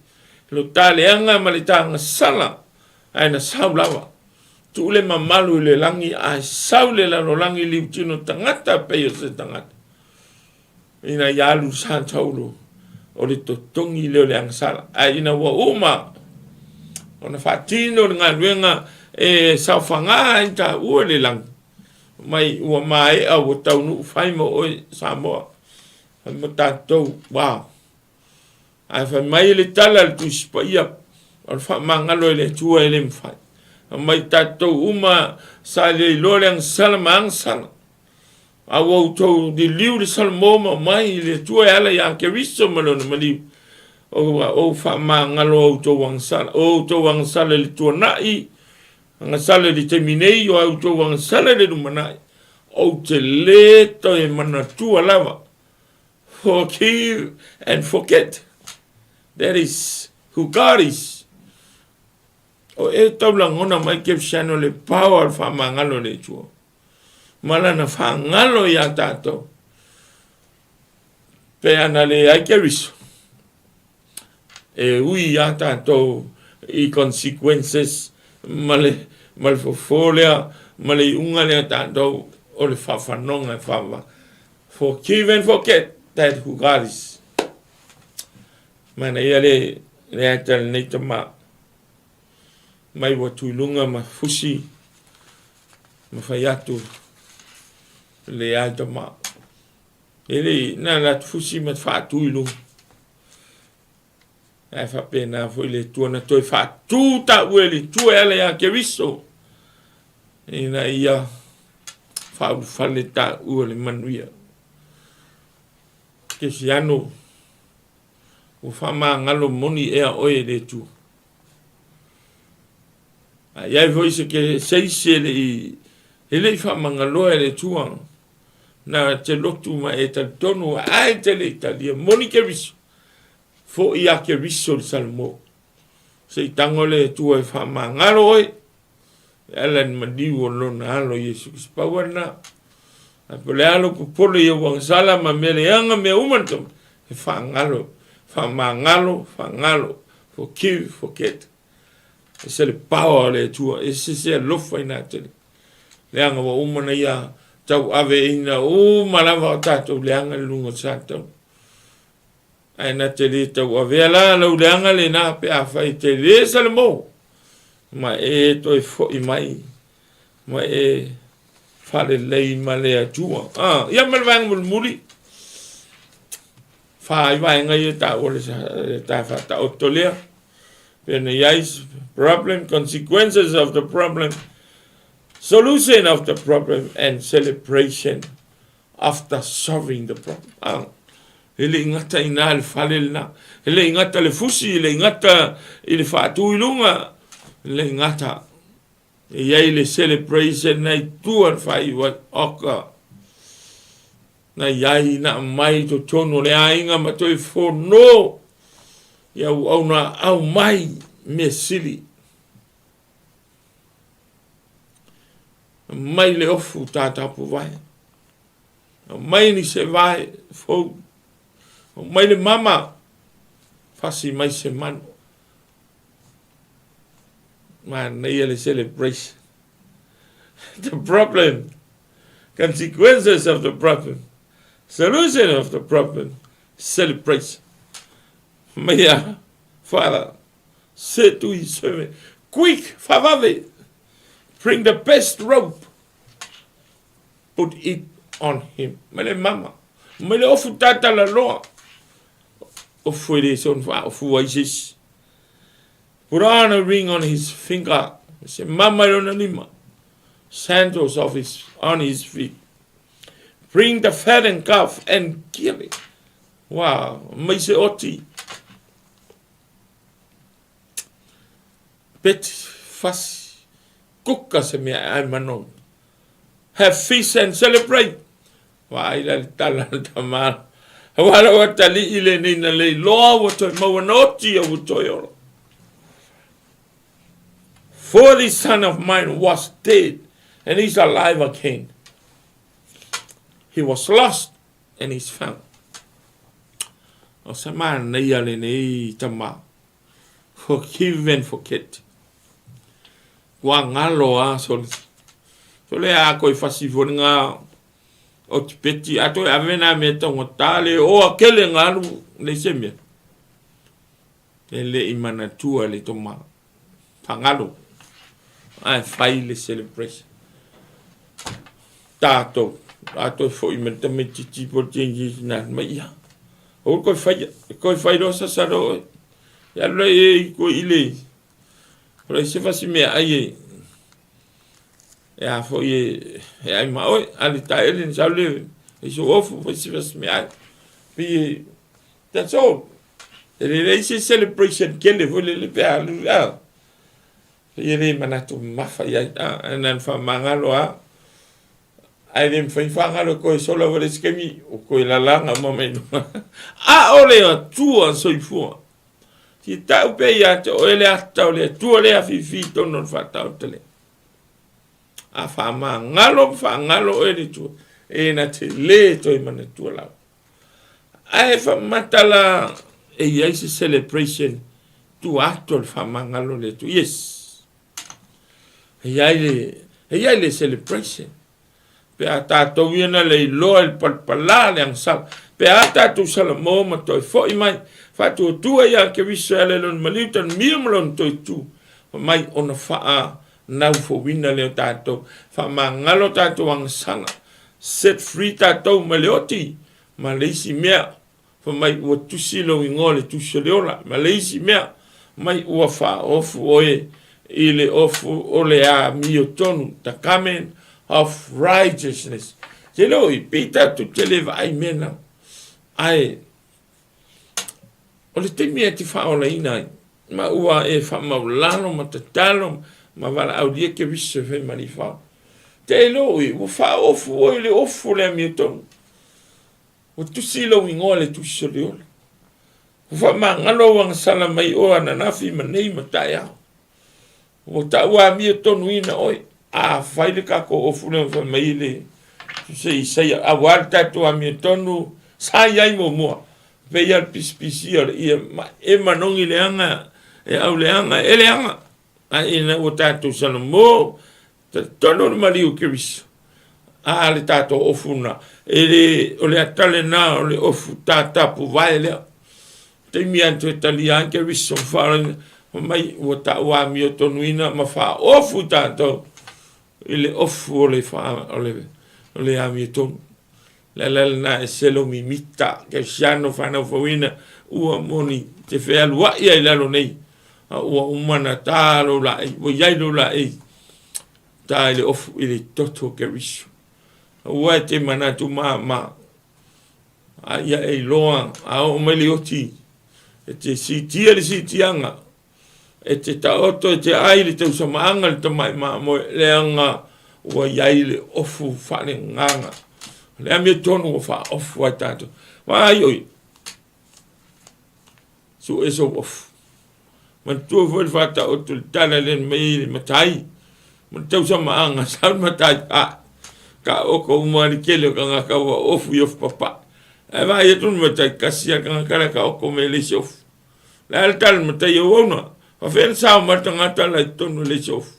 lo ta leaga ma le ta gasala, ae na sau lava. Tuu le mamalu i le lagi ae sau le lalolagi liutino tagata pei o se tagata. Ina ia alu sa taulu o le totogi lea o le agasala. Ae ina ua uma ona faatino le galuega e saofaga ai taua i le lagi, mai ua maea ua taunuu fai ma oe Samoa, fai ma tatou, wow. Ae fai mai le tala a le Tusi Paia, o le faamagalo e le Atua e le mafai. Fai mai tatou uma sa le iloa le agasala ma agasala. A ua outou liliu le Salamo ma omai i le Atua e ala ia Keriso ma lona maliu. Ua ou faamagalo outou agasala, o outou agasala i le tuanai, Agasala i le taimi nei, o a outou agasala i le lumanai, ou te lē toe manatua lava. Forgive and forget. That is who God is. O e tau lagona mai Kerisiano le power o le faamagalo o le Atua. Ma lana faagalo iā tatou. Pe ana leai Keriso. E ui iā tatou i consequences ma le ma le fofo lea ma le iuga lea tatou o le faafanoga e faava. Forgive and forget that who God is. Manaia le le ata lenei tama mai ua tu i luga ma fusi ma fai atu leai tama. E le i, na la fusi ma faatu i luga. Ae faapena foi le Atua na toe faatu taua e le Atua e ala ia Keriso, ina ia faaulufale taua le manuia. Kesiano, ua faamagalo moni ea oe e le Atua. A i ai foi se, se isi e le i, e le i faamagaloa e le Atua, Na te lotu ma e talitonu ae te le i talia. Moni Keriso, foi ia Keriso i le Salamo. Se i tago le Atua e faamagalo oe, e ala i le maliu o lona Alo Iesu Keriso. Pau lava lena. Ae po o le a lou popole i ou agasala ma mea leaga mea uma na tau, e faagalo, faamagalo, faagalo, forgive, forget. Ese le power o le Atua, ese se alofa ina tele. Leaga ua uma na ia tauaveina uma lava o tatou leaga i luga o Satana. Ae na te le tauavea la lau leaga lena pe afai e te le salamo ma e toe foi mai ma e faalelei ma le Atua. Ah, ia ma le vaega mulimuli, fa ai vaega ia taua le ta faataoto lea. Pe na i ai problem, consequences of the problem, solution of the problem and celebration after solving the problem. Ah, e le i gata i nā le fale lena, e le i gata le fusi, e le i gata i le faatu i luga, e le i gata. E i ai le celebration na i tua le faaiu ai, oka. Na i ai na aumai i totonu o le aiga ma toe fono i auauna aumai mea sili. Aumai le ofu tatapuvae. Aumai ni se vae fou. Aumai le mama, fasi mai se manu. Manaia le celebration. The problem, consequences of the problem, solution of the problem, celebration. Mea, Father, said to his servant, quick, whavave, bring the best robe, put it on him. Mai le mama, mai le ofu tatala loa. Ofu e le son wha, ofu ai sisi. Put on a ring on his finger, se mama i lona lima, sandals of his, on his feet. Bring the fattened calf and kill it. Wow, mai se oti. Peti, fasi, kuka se mea e ai mano. Have feast and celebrate. Vaai la le tala le tama. Aua la ua tali'i lenei na le iloa ua toe maua na oti a ua toe ola. For this son of mine was dead and he's alive again. He was lost and he's found. O se manaia lenei tama. Forgive and forget. Kua ngalo a sole. Sole a koe fasi fo ngā o te peti a toe ave nā mea taugata le oa kele ngalu le se mea. E le i manatua le toma whangalo. Ae whai le celebration. Tātou, tātou foi me te me titi po te ngi nā mai ia. O koe whai, koe whai rosa sa ro. Ia le e i koe i le. Ko se fasi mea ai e. E a foi e, e ai ma oe, a le taele ni sau le, e so ofu, fai se fasi mea ai. Pi e, that's all. E le lei se celebration kele foi le le pe a lu a. E le manatu mafa i ai, a, e nan wha mangalo a. Ai le mwhai whangalo koe sola wale skemi, o koe lalanga ma mai nunga. A ole a tua soifua. Si tau pe ia te oe le ata o le Atua le awhiwhi tonu o le whataotele. A whamangalo, whangalo oe le tua, e na te le toi mana tua lau. Ae whamatala e iai se celebration tua atu o le whamangalo le Atua. Yes. E iai le, e iai le celebration. Pe a tātou ia na le iloa i le palapala le agasala. Pe a tātou salamo ma toe fo'i mai, whaatuatua ia Keriso e ala i lona maliu tana mio ma lona toe tū. Fa mai ona whaa nau fouina lea o tātou. Whaamangalo tātou agasala. Set free tātou mai le oti ma le isi mea. Fai mai ua tusi lou igoa i le tusi o le ola, ma le isi mea, mai ua faaofu oe i le ofu o le amiotonu, the garment of righteousness. Te leo i pei tatou te le vaai mea na, ae o le taimi e te faaolaina ai, ma ua e faamaulalo ma tatalo ma valaaulia Keriso e fai ma alii. Te leo i ua faaofu oe i le ofu o le amiotonu. Ua tusi lou igoa i le tusi o le ola. Ua faamagalo au agasala mai oe ananafi ma nei ma taeao. Ua taua amiotonu ina oe. A fai le kakou ofu lea fai mai le. Se i saia, auā le tatou amiotonu sa i ai muamua, pei lava le pisipisia o le ie ma e manogi leaga, e au leaga, e leaga. Ae ina ua tatou salamo, talitonu le maliu o Keriso, a le tatou ofu lena, e le, o le ata lena o le ofu tatapuvae lea. Taimi lava na toe talia ai Keriso ma faaolaina, fai mai ua tauamiotonuina ma faaofu tatou i le ofu o le, o le, o le amiotonu. Le ala lena e selo mimita, kerisiano whanau ua moni te fealuai ai lalo nei, a ua uma na tā lou laei, ua iai lou laei, tā i le ofu i le toto o Keriso. Aua e te manatu māmā, a ia e iloa, a oo mai le oti, e te siitia le siitiaga, E te taoto e te ai le tausamaaga le tamai mamoe, leaga ua i ai le ofu faaleagaga. O le amiotonu ua faaofu ai tatou. Vaai oi, sue sou ofu. Manatua foi le faataoto le tala lea na mai ai le matai, ma le tausamaaga, sau le matai, a, ka oko uma le tele o tagata ua ofu i ofu papae. Ae vaai atu le matai, kasi lava le tagata lea ka oko mai e leai se ofu. Le a le tala matai auauna, faafefea ona sao mai le tagata la i totonu e leai se ofu.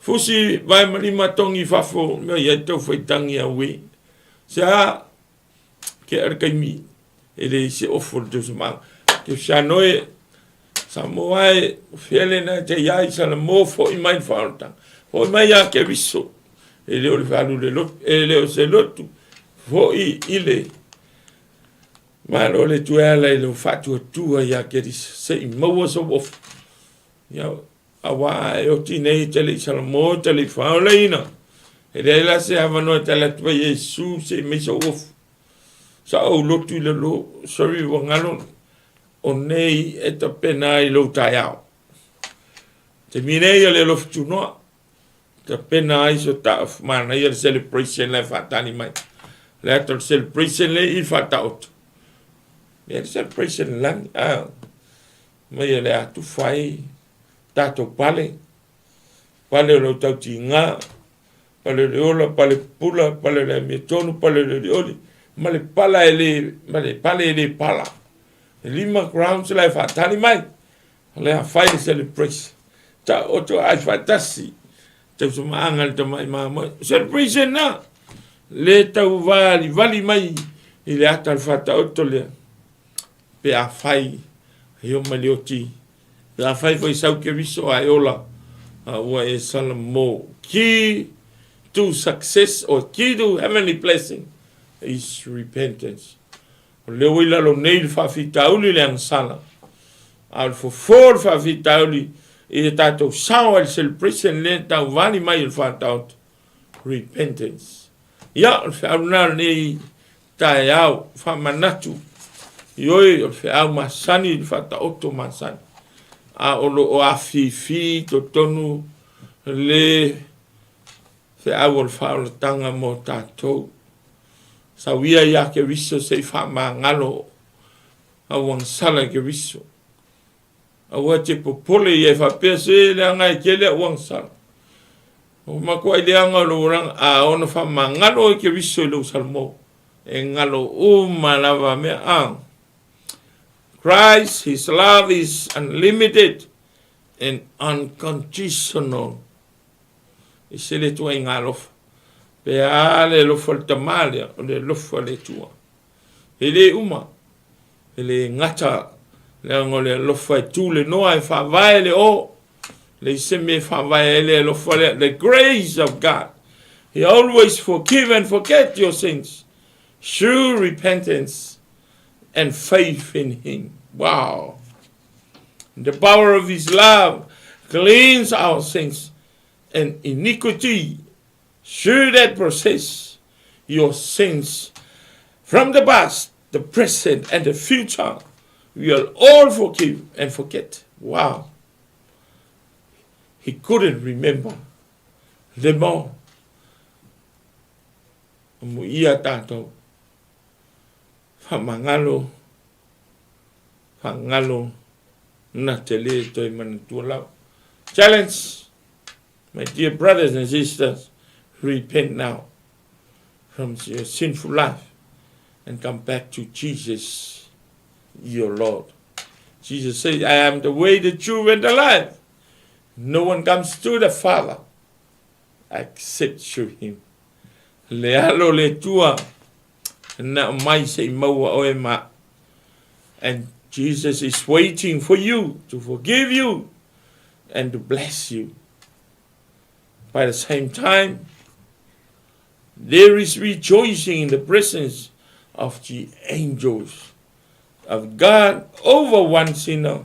Fusi vae ma lima togi i fafo, mea i ai tau faitagi auē. Se a, kea le taimi e leai se ofu o le tausamaaga. Keriseano e, Samoa e, o fea lena e te i ai, Salamo fo'i mai le faaolataga. Fo'i mai ia Keriso, e le o le fealu le lotu, e le o se lotu, fo'i i le Malo le Atua e ala i lou faatuatua ia Keriso, se i maua sou ofu. Ia, auā e oti nei e te le i Salamo, e te le i faaolaina. E leai la se avanoa e tala atu ai Iesu se i mai sou ofu. Sa ou lotu i le lo, sorry ua galo, o nei e tapena ai lou taeao. Taimi nei o le alofa tunoa, Tapena ai so taof manaia le celebration la e faatali mai. Le ata o le celebration le i faataoto. Ia le celebration lani, a mai e le atufa ai tatou pale, pale o lau tautiga, pale o le ola, pale pupula, pale o le amiotonu, pale o le olioli, ma le pala e le, ma le pale e le pala. E 5 grounds la e faatali mai. O le a fai le celebration. Taoto ai faatasi. Tausamaaga le tamai mamoe. Celebration na. Le tau valivali mai i le ata o le faataoto lea. Pe a fai e o mai le oti. Pe a fai foi sau Keriso a e ola. A ua e salamo. Key to success or key to heavenly blessing is repentance. O lea ua i lalo nei le faafitauli le agasala, a o le fofo o le faafitauli i e tatou sao ai le celebration lea e tauvali mai o le faataoto, repentance. Ia, o le feau lena o lenei taeao, faamanatu, ioe, o le feau masani, le faataoto masani, a o lo o afifi i totonu le feau o le faaolataga mo tatou. Sau ia ia Keriso se i faamagalo au agasala i Keriso. Aua te popole ia e faapea se leaga e tele au agasala. O matuai leaga o lou olaga, a ona faamagalo i Keriso i lou salamo. E galo uma lava mea a. Christ, His love is unlimited and unconditional. I se le ituaiga alofa. Pe a le alofa o le Tama lea, o le alofa o le Atua. E le uma, e le gata, leaga o le alofa e tu le noa e faavae le o, leai se mea e faavae ai le alofa lea, the grace of God. He always forgive and forget your sins through repentance and faith in Him. Wow. The power of His love cleans our sins and iniquity. Through that process, your sins from the past, the present, and the future will all forgive and forget. Wow. He couldn't remember them all. Amuia tātou. Whamangalo Whangalo na te le toe manatua lava. Challenge, my dear brothers and sisters, repent now. from your sinful life and come back to Jesus, your Lord. Jesus said, I am the way, the truth, and the life. No one comes to the Father except through him. Le alo le tua na mai se i maua oe ma. And Jesus is waiting for you to forgive you and to bless you. By the same time, there is rejoicing in the presence of the angels of God over one sinner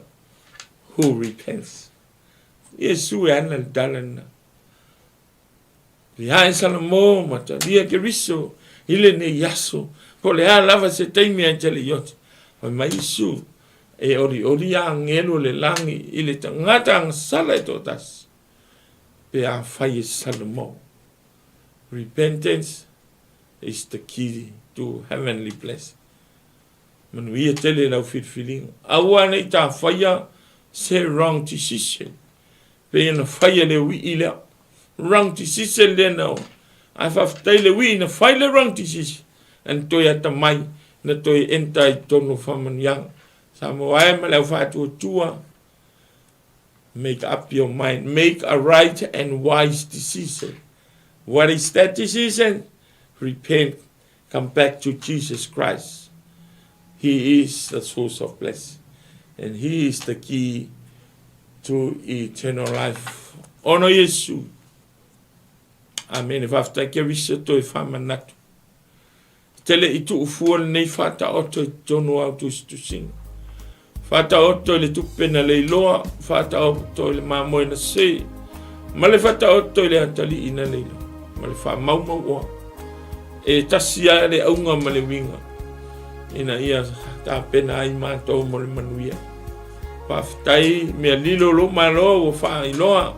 who repents. Iesu e ana le tala lena. Ia e Salomō ma talia Keriso i lenei aso, po o le a lava se taimi a te alii oti. Fai mai Iesu, E olioli a angelo le lagi i le tagata agasala e toatasi, pe afai e Salomō. Repentance is the key to heavenly blessing. Manuia tele lau filifiliga. Aua nei tāwhaia se wrong decision. Pei ona whaia le wii lea. Wrong decision lea na o. Ae faafetai le wii na whai le wrong decision. And toe atamai na toe enter i tonu whamanuiaga. Samoa e ma le au whaatuatua. Make up your mind. Make a right and wise decision. What is that decision? Repent. Come back to Jesus Christ. He is the source of blessing. And He is the key to eternal life. Ono Iesu. Amen. E whawhetai kia risa toi whamanatu. Tele i tuufua lenei whataoto i tonu au tusitusinga. Whataoto i le tupe na leiloa, whataoto i le mamoe na se, ma le whataoto i le atalii na leiloa, ma le whamaumau oa. E tasi a le auga ma le uiga, ina ia tapena ai mātou mo le manuia. Faafetai mea lilo lou Malo ua faailoa,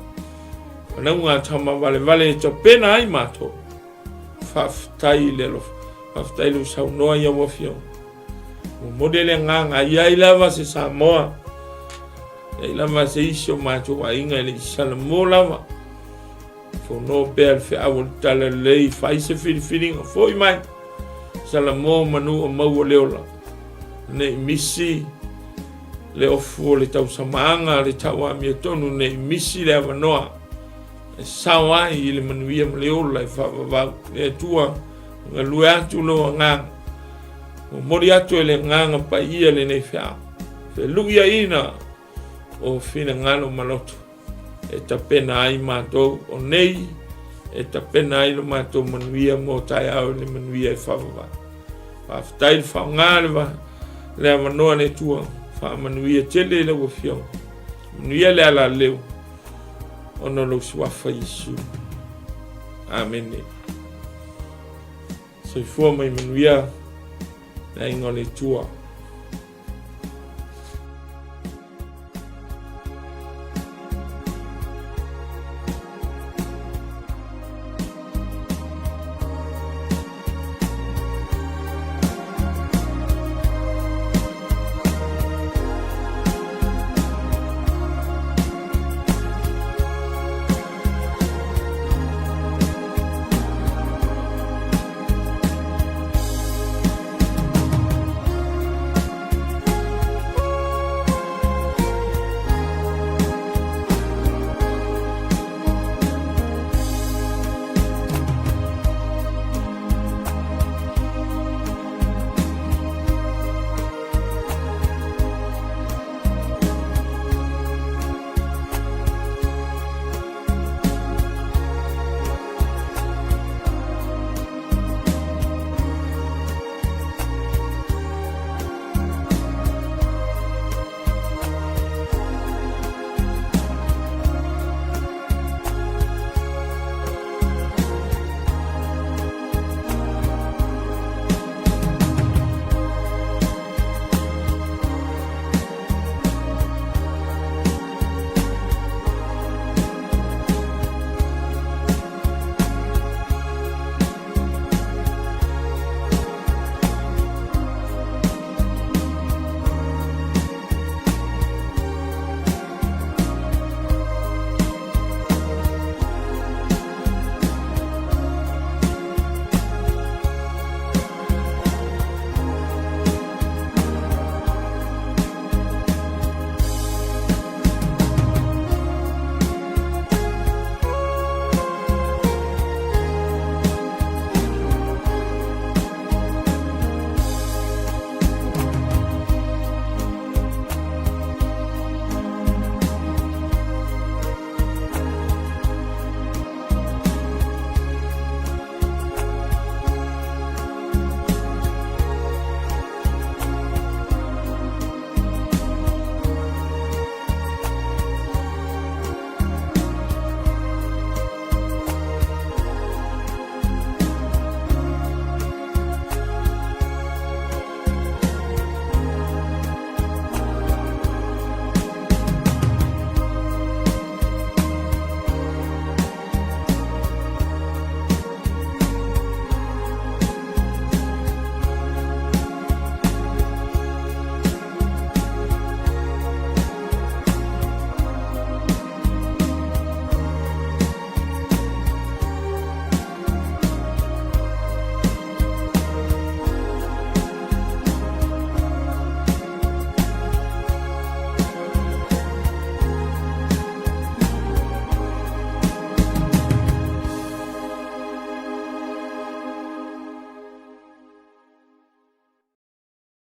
fanauga a tama valevale e tapena ai mātou. Faafetai i le alofa, faafetai i lou saunoa i au afioga. Momoli le agaga, i ai lava se Samoa, i ai lava se isi o matou aiga e le i Salamo lava. Fono pea le feau o le tala lelei, fai se filifiliga, foi mai. Salamo manu o maua le ola. Nei misi le ofu o le tausamaaga, le tauamia tonu, nei misi le avanoa. E sao ai i le manuia ma le ola e faavavau. Le Atua, galue atu lou agaga. Momoli atu e le agaga paia lenei feau. Feluiaina o finagalo ma loto e tapena ai matou o nei e tapena ai lo matou manuia mo taeao i le manuia e faavavau. Faafetai le faaaoga le, le avanoa le Atua. Faamanuia tele i lau Afioga. Manuia le alaleu ona o lou suafa Iesu. Amene. Soifua mai manuia le aiga o le Atua.